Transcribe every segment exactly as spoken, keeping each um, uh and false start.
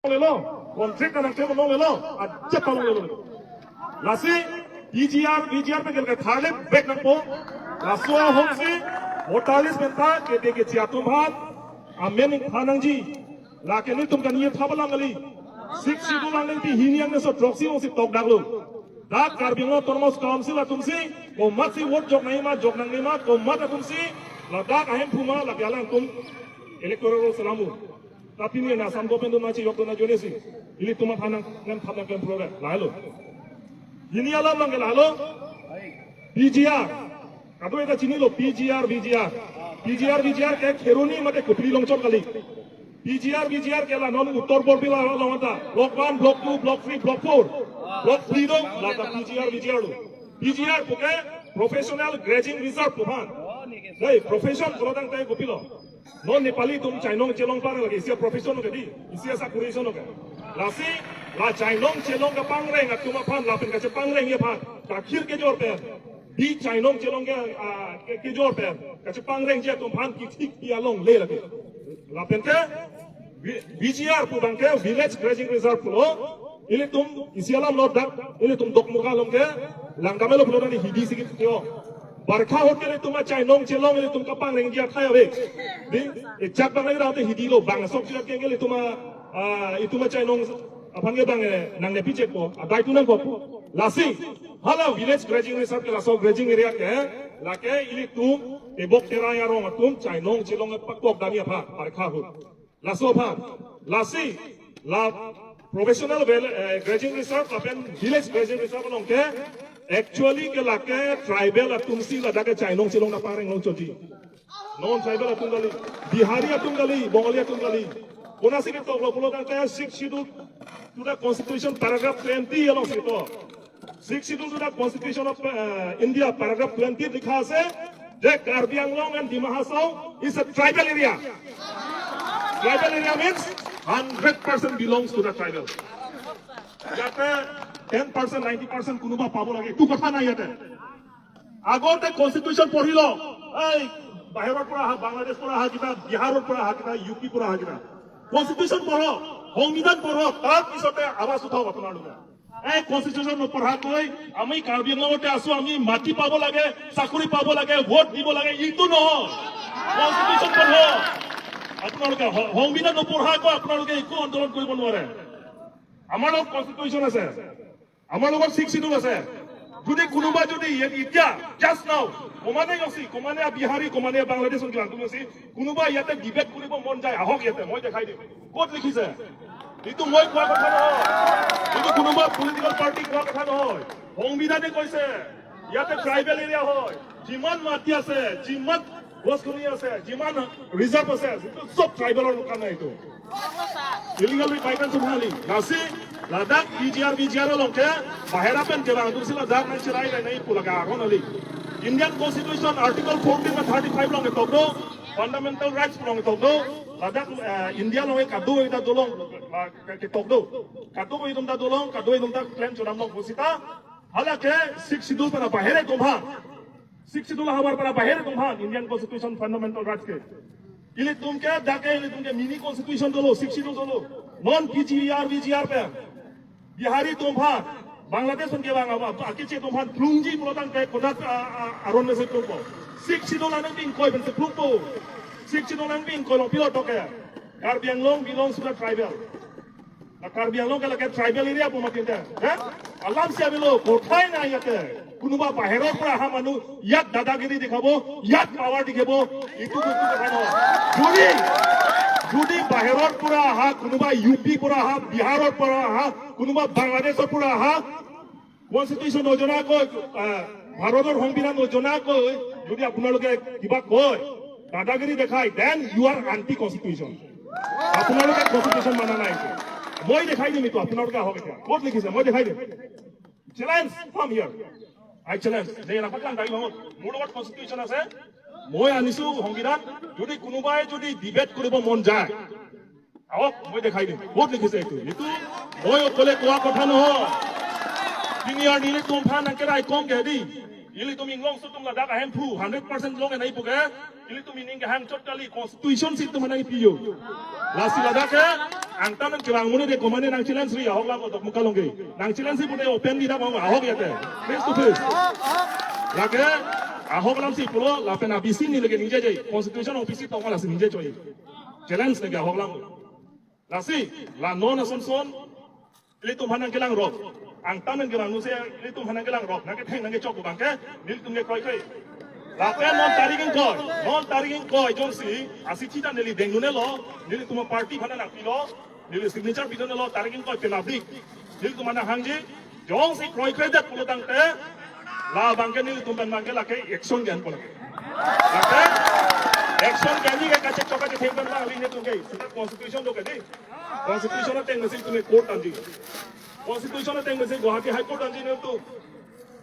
lelo, contract nangklem longlelo, ajat palonglelo. Lasi P G R, V G R pen ke tharle back nangpo. Laso ahomsi voter list penta kede keche atum aphan amen ingthan nangji. Lake nelitum kani thap alam kali. Sixth Schedule angdeng pi hini angdengso throksi alongsi tokdaklo. Dak Karbi Anglong Autonomous Council atumsi komatsi vote jok nangji ma, jok nangne ma, komat atumsi ladak ahemphu ma, lake alangtum electoral roll selam-o. Tapi pini na Assam government nangchejok dun ajoinesi ilitum aphan nang, nangthap nangklem program lahelo. Hini alam nang ke lahelo. P G R. Kadokave ta chinilo P G R, V G R. P G R, V G R ke Kheroni mate Kopili along chot kali. P G R, V G R ke la non Uttar Borbil along anta. Block one, Block two, Block three, Block four. Block three do, la ta P G R, V G R do. P G R puke Professional Grazing Reserve pu aphan. Dei, profession pulo tangte kopilo. Non Nepali atum chainong chelong pang lagi, isi a-profession ke dei, isi a-sakuri ason ke. Lasi, la chainong chelong kepangreng atum aphan, lapen kachepangrengji aphan, kakhir kejor pen, dei chainong chelong ke, ah, ke, kejor pen, kachepangrengji atum aphan kithik pi alongle lagi. Lapen ke, V-, V G R pu abang ke, Village Grazing Reserve pulo, ilitum isi alam lo dak, ilitum Dokmoka along ke, langdamlo pulo tangte hidi si kithik-o. Barkha ahut ke ilitum achainong chelong ilitum kepangrengji athai ave. Dei, ejak abang lagi rau te hidilo, bang sok sira ke ilitum a, ah, itum achainong aphan ke bang, eh, nangnepijekpo, adai tu nangkok. Lasi, hala Village Grazing Reserve ke laso grazing area ke, lake ilitum, tebok terai arong atum, chainong chelong pakok damji aphan, barkha ahut. Laso aphan, lasi, la professional well, eh, grazing reserve, lapen village grazing reserve along ke, actually ke lake tribal atumsi ladak ke chainong chelong nangpangreng longchotji. Non tribal atum kali, Bihari atum kali, Bongali atum kali. Konatsi ketoklo pulo tangte Sixth Schedule to the Constitution paragraph twenty alongsi ketok. Sixth Schedule to the Constitution of, uh, India, paragraph twenty likha ase, যে Karbi Anglong and Dima Hasao is a tribal area. Tribal area means hundred percent belongs to the tribal. Yate ten percent, ninety percent kunuba pabo lage, etu kotha nai yate. আগতে কনষ্টিটিউচন পঢ়িলো, এই বাহিৰৰ পৰা অহা, বাংলাদেশ পৰা অহা কিতা, বিহাৰৰ পৰা অহা কিতা, ইউ পি পৰা অহা কিতা, কনষ্টিটিউচন পঢ়ো, সংবিধান পঢ়ো, তাৰ পিছতে আৱাজ উঠাওক আপোনালোকে। এই কনষ্টিটিউচন নপঢ়াকৈ আমি কাৰ্বি আংলঙতে আছো, আমি মাটি পাব লাগে, চাকৰি পাব লাগে, ভোট দিব লাগে, এইটো নহয়। কনষ্টিটিউচন পঢ়ো আপোনালোকে। স-, সংবিধান নপঢ়াকৈ আপোনালোকে একো আন্দোলন কৰিব নোৱাৰে। আমাৰ লগত কনষ্টিটিউচন আছে, আমাৰ লগত ছিক্স চিডিউল আছে। যদি কোনোবা যদি এ-, এতিয়া, জাষ্ট নাও, কমানে গছি, কমানে বিহাৰী, কমানে বাংলাদেশ, কোনোবা ইয়াতে ডিবেট কৰিব মন যায়, আহক ইয়াতে, মই দেখাই দিম। ক'ত লিখিছে? এইটো মই কোৱা কথা নহয়, এইটো কোনোবা পলিটিকেল পাৰ্টি কোৱা কথা নহয়। সংবিধানে কৈছে ইয়াতে ট্ৰাইবেল এৰিয়া হয়, যিমান মাটি আছে, যিমান গছ-গছনি আছে, যিমান ৰিজাৰ্ভ আছে, এইটো চব ট্ৰাইবেলৰ কাৰণে এইটো। Illegally by chance uphali. Lasi, ladak P G R, V G R along ke, bahera pen ke bang, atumsi ladak nangcherai nai pu laga aron kali. Indian Constitution Article fourteen ma thirty-five along ketok do, Fundamental Rights along ketok do, ladak, eh, India along ke kadokave ta dolong, ah, ke-, ketok do. Kadokave atum ta dolong, kadokave atum ta klem chodam long pusita, hala ke sixth schedule pen bahere atum aphan. Sixth schedule ahavar pen bahere atum aphan, Indian Constitution Fundamental Rights ke. Ilitum ke dak ke, ilitum ke mini constitution dolo, sixth schedule dolo. Non P G R, V G R pen. Bihari atum aphan, Bangladesh pen ke bang, aba, akeche atum aphan plungji pulo tangte kodak, a, a, aron mesen plungpo. Sixth schedule anang pi ingkoi pensi plungpo. Sixth schedule anang pi ingkoi along pilo toke. Karbi Anglong belongs to the tribal. Na Karbi Anglong ke lake tribal area pu mati te, ha? Alam si avelo, kothai nai yate. Kunuba baheror pura aha manu, ইয়াত দাদাগিৰি দেখাব, ইয়াত পাৱাৰ দেখাব, এইটো বস্তু কথা নহয়। যদি, যদি বাহিৰৰ পৰা অহা, কোনোবা ইউ পি পৰা অহা, বিহাৰৰ পৰা অহা, কোনোবা বাংলাদেশৰ পৰা অহা, কনষ্টিটিউচন নজনাকৈ, আহ, ভাৰতৰ সংবিধান নজনাকৈ যদি আপোনালোকে কিবা কয়, দাদাগিৰি দেখায়, then you are anti constitution. আপোনালোকে কনষ্টিটিউচন মানা নাই। মই দেখাই দিম এইটো, আপোনালোকে আহক এতিয়া। ক'ত লিখিছে? মই দেখাই দিম। Challenge, come here. I challenge. যে এনেকুৱা কাম গাড়ী ভাঙত মোৰ লগত কনষ্টিটিউচন আছে, মই আনিছো সংবিধান। যদি কোনোবাই যদি ডিবেট কৰিব মন যায়, আহক, মই দেখাই দিম। ক'ত লিখিছে এইটো? এইটো মই অকলে কোৱা কথা নহয়। Senior nelitum aphan nangkerai kong ke dei. Ilitum Inglongso atum ladak ahemphu hundred percent long enai puke. Ilitum ining kehang chot kali, constitution si itum nangpiyo. Lasi ladak ke Angtan nang kevang amonit de komane nang challenge ri ahok alam Dokmoka along ke. Nang challenge ri pute open di dak ahok ya te. Face to face. Lake ahok alam si pulo lapen abisi neli ke ningje je. Constitution office tong lasi ningje choi. Challenge neke ahok alam. Lasi la non ason son ilitum aphan nang kelang rok. Angtan nang kevang nuse ilitum aphan nang kelang rok. Nang ketheng nang kechok abang ke nelitum ke kroikre. Lapen non tarik ingkoi, non tarik ingkoi jongsi asithi ta neli dengdunelo, nelitum party aphan nang pilo, neli signature pidunelo tarik ingkoi pen abrik. Nelitum aphan nang hangji, jongsi kroikredet pulo tangte, labang ke nelitum pen abang ke lake action ke-en pulo. Lake action ke-en ke kachechok kachetheng pen abang nelitum ke. Seta constitution do ke di. Constitution ateng mesi ilitum court anji. Constitution ateng mesi Guwahati High Court anji nelitum.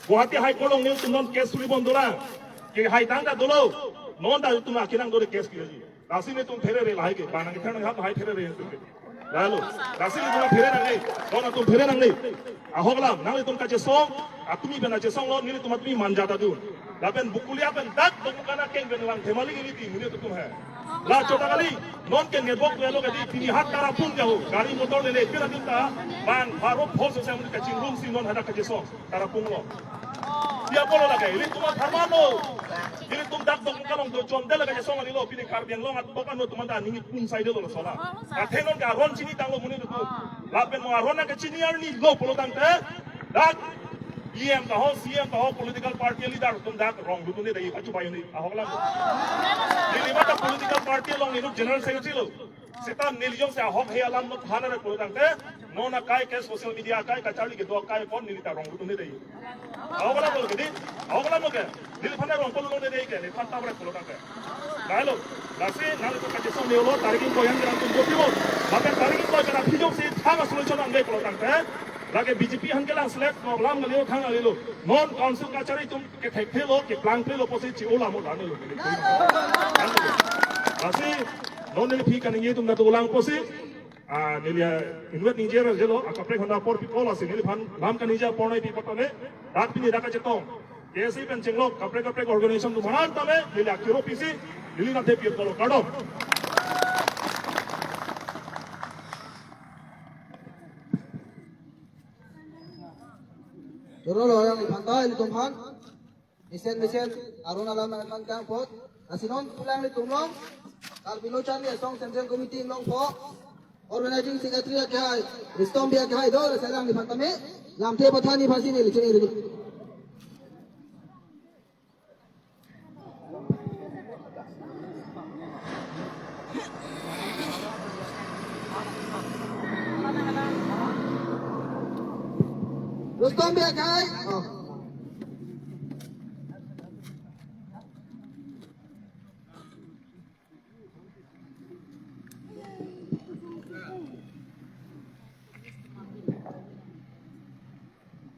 Guwahati High Court along nelitum non case suri bom dolang. Kehai tang ta dolo. Non ta ilitum akinang dore case kiloji. Lasi nelitum pherere lahai ke. Bang nang kethan nang hap hai pherere nelitum ke. Lalo. Lasi nelitum pherere nangne. Non atum pherere nangne. Ahok alam. Nanglitum kachesong. Atumi pen achesonglo. Nelitum atumi manja ta dun. Lapen bukulia pen dak Dokmoka akeng pen lang themali ke niti muni atum he. La chota kali, non ke network dolo ke di pini hat tarapung ke ho, gari motor lele pira dinta, bang pharo phol sosai amonit kachingrum si non hadak kachesong, tarapung lo. Dia polo lake, ilitum apharman lo, ilitum dak Dokmoka along do chom dela kachesong ani lo, pini Karbi Anglong at bokan lo tumanta ningit pun sai delo sola. Athe non ke aron chini tanglo amonit atum. Lapen mo aron nang kachini arni lo pulo tangte, dak E M kaho, C M kaho, political party leader atum dak rong lutunde dei, pachu bayoni, ahok alam. Neli mata political party along neli general secretary lo. Seta neli jongsi ahok he alam lo thanare pulo tangte, non akai ke social media akai kacharli kedo akai pon neli ta rong lutunde dei. Ahok alam lo ke di, ahok alam lo ke. Neliphan rong pulo londe dei ke, neliphan tamre pulo tangte. Lahelo, lasi nanglitum kachesong neo lo, tarik ingkoi an ke nangtum vote pilo. Lapen tarik ingkoi ke nangtum jongsi thang a-solution nangve pulo tangte. Lake B J P aphan kelang select, no lam ngalilo thang ngalilo. Non council kachari atum kethekthelo, keplangthelo pusi chi-o lam o lano lo. Lasi, non neliphi kaningje atum nangdolang pusi, ah, neli, ah, inwet ningje ra jelo, akaprek honda apor pi-o lasi neliphan lam kaningje apor nai pi patame, dak pini dak kachetong. K S A pen chenglok, kaprek kaprek organization atum aphan tame, neli akiro pisi, neli nangthe pi-o lo kardom. Dolo lo yang iphan ta ilitum aphan. Mesen mesen aron alam nangthan tang apot. Lasi non pulang ilitum along. Karbi Lo Charli Asong Central Committee along po. Organizing Secretary akehai. Ristom Bey akehai do, selang iphan tame. Lamthe pathan ni phansi neli chini ri. Rustom Bey akehai. Oh.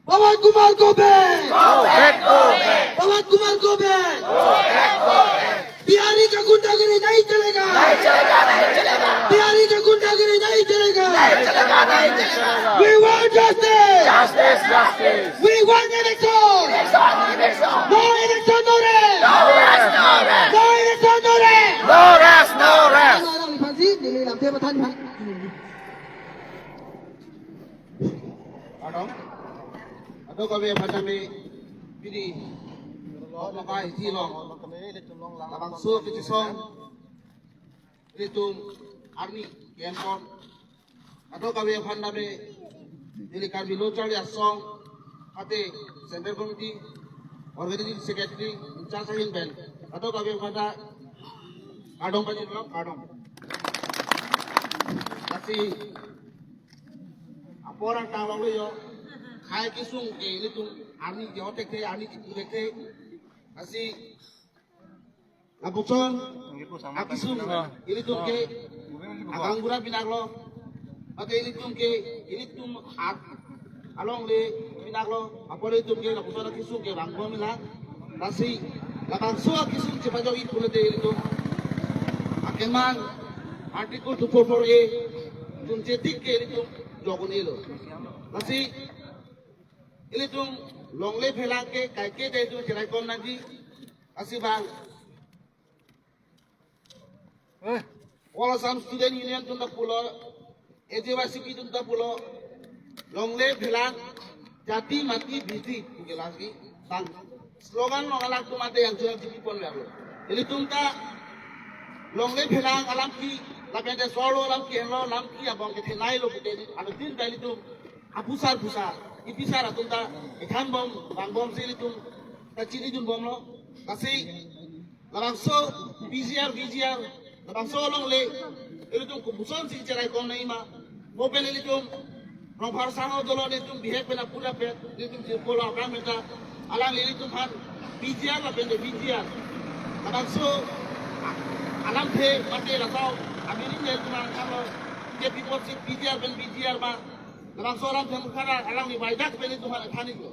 Pawan Kumar go back! Go back, go back! Pawan Kumar go back! Go back, go back! Bihari ka gundagiri nahi chalega! Nahi chalega, nahi chalega! Bihari ka gundagiri nahi chalega! Nahi chalega, nahi chalega! We want justice! Justice, justice! We want election! Election, election! No election, no rest! No rest, no rest! No election, no rest! No rest, no rest! Kardom. Kadokave aphan tame pini Lokmai ji along labangso kechisong ilitum arni ke-en pon. Kadokave aphan tame neli Karbi Lo Charli Asong, ate Central Committee, Organizing Secretary, in charge ahin pen kadokave aphan ta kardom pajirlo, kardom. Lasi apor angtan longlo yo, khei kesung ke ilitum arni ke otek the, arni ke putek the. Lasi lapuson akesung ilitum ke agang bura binaklo, mate ilitum ke ilitum at alongle binaklo, apor ilitum ke lapuson akesung ke bang bom la. Lasi labangso akesung chepajok it pulote ilitum akemang Article two four four A atum chetik ke ilitum jok un-elo. Lasi ilitum longle phelang ke kaike te ilitum cherai kom nangji. Lasi bang All Assam Student Union atum ta pulo, A J Y C P atum ta pulo, longle phelang, jati mati bhiti puke lagi bang slogan along alangtum ate yang jual jipi pon lalo. Ilitum ta longle phelang alam ke, lapen te solo alam ke, lo alam ke abang kethenei lo pute, anu tin ta ilitum apusar pusar, ipisar atum ta ethan bom, bang bom si ilitum ta chinidun bomlo. Lasi labangso P G R, V G R, labangso longle, ilitum kopuson si cherai kong nangji ma. Mo pen ilitum Rongphar sangho dolo, ilitum bihek pen apura pen, ilitum jirpo lo aphrang meta, alang ilitum aphan P G R lapen te V G R, labangso a-, alamthe mate laso amiring ilitum aphan lo, ke pipot si P G R pen V G R ma, labangso alamthe mukhara alangli baidak pen ilitum aphan ethan iklo.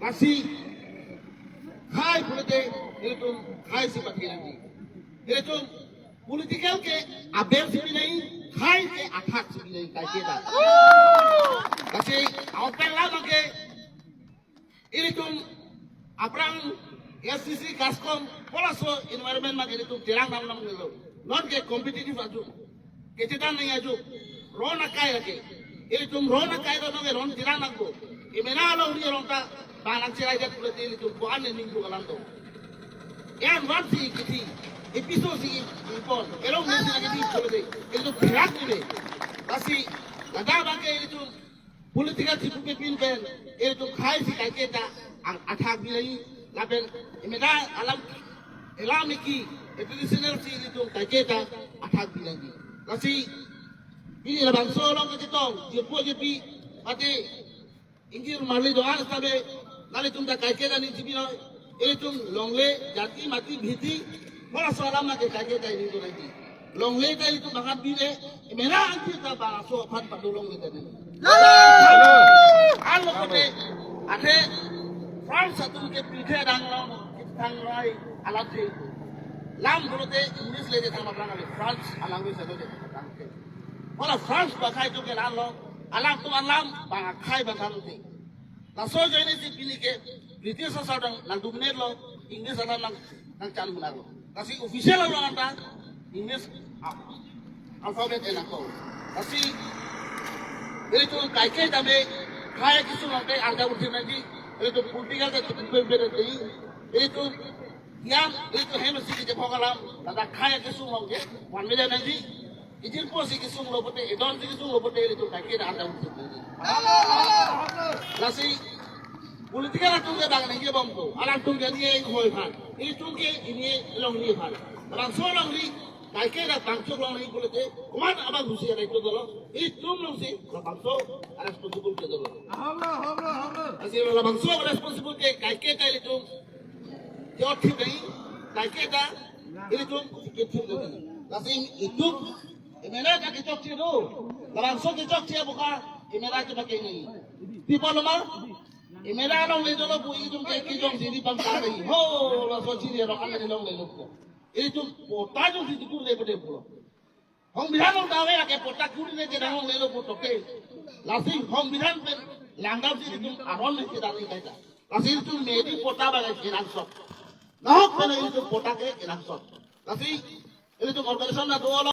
Lasi khei pulote ilitum khei si pathi nangji. Ilitum political ke aber si pi nangji, khei ke athak si pi nangji, kaike ta. Lasi open la make ilitum aphrang S C C CASCOM pu laso environment make ilitum tirang nam nam nelo. Non ke competitive aju, kechethan nangji aju. Ron akai lake. Ilitum ron akai lo nonke ron tirang nangpo. Emena alongri ron ta bang nangcherai jat pulote ilitum ko-an ne ningpu alam do. Ean van si kithi, episode si ipon, erong ne si lagi di pulote ilitum pherak ni be. Lasi ladak abang ke ilitum political chipupe pin pen ilitum khei si kaike ta ang athak pi nangji, lapen emena alam, alam eki, traditional si ilitum kaike ta athak pi nangji. Lasi pini labangso along kachetong, jirpo jirpi, mate ingjir marli do-an seta be, nanglitum ta kaike ta ning chipi noi. Ilitum longle, jati mati bhiti, pu laso alam make kaike ta ning do nangji. Longle ta ilitum bang-an bile, emena anti ta bang laso aphan pado longle ta ning. Alo kote, athe France atum ke pithe dang long, kitang lai alathe. Lam pulote English le je thang aphrang ale, France alanguage le je thang ke. Pu la France akhei atum ke la lo, alangtum alam bang akhei bang thang te. Laso ajoine si pini ke British asar dang nang dominate lo, English alam nang, nangchan munar lo. Lasi official along anta English al-, alphabet e nangkok. Lasi ilitum kaike tame khei kesung along te arda urthi nangji, ilitum political te tumpem beda te, ilitum yang ilitum hem si kejepok alam, ladak khei kesung along ke one million nangji. Ijirpo si kesung lo pute, edon si kesung lo pute, ilitum kaike ta arda urthi nangji. Lasi political atum ke bang nangji bompo, alangtum ke ne hoi aphan, ilitum ke ne longri aphan. Labangso longri, kaike ta bang chok longri pulote, komat abang husi ada itu dolo, ilitum longsi labangso responsible ke dolo. Lasi labangso responsible ke kaike ta ilitum jot thip nangji, kaike ta ilitum kithip nangji. Lasi itum emena ta kechokche do, labangso kechokche abuka emena ta pakai nangji. Pi apot lo ma, emena longle dolo pu itum ke kejong si di pangkang nangji. Ho, laso chiri rok an longle lo ko. Itum patta jongsi dikur le pute pulo. Songbidhan along ta ave lake patta kuri ne kedang longle lo pu toke. Lasi songbidhan pen langdam si itum aron ne kedang ni kaita. Lasi itum medi patta bang kenangsot. Nahok pen itum patta ke kenangsot. Lasi itum organization na do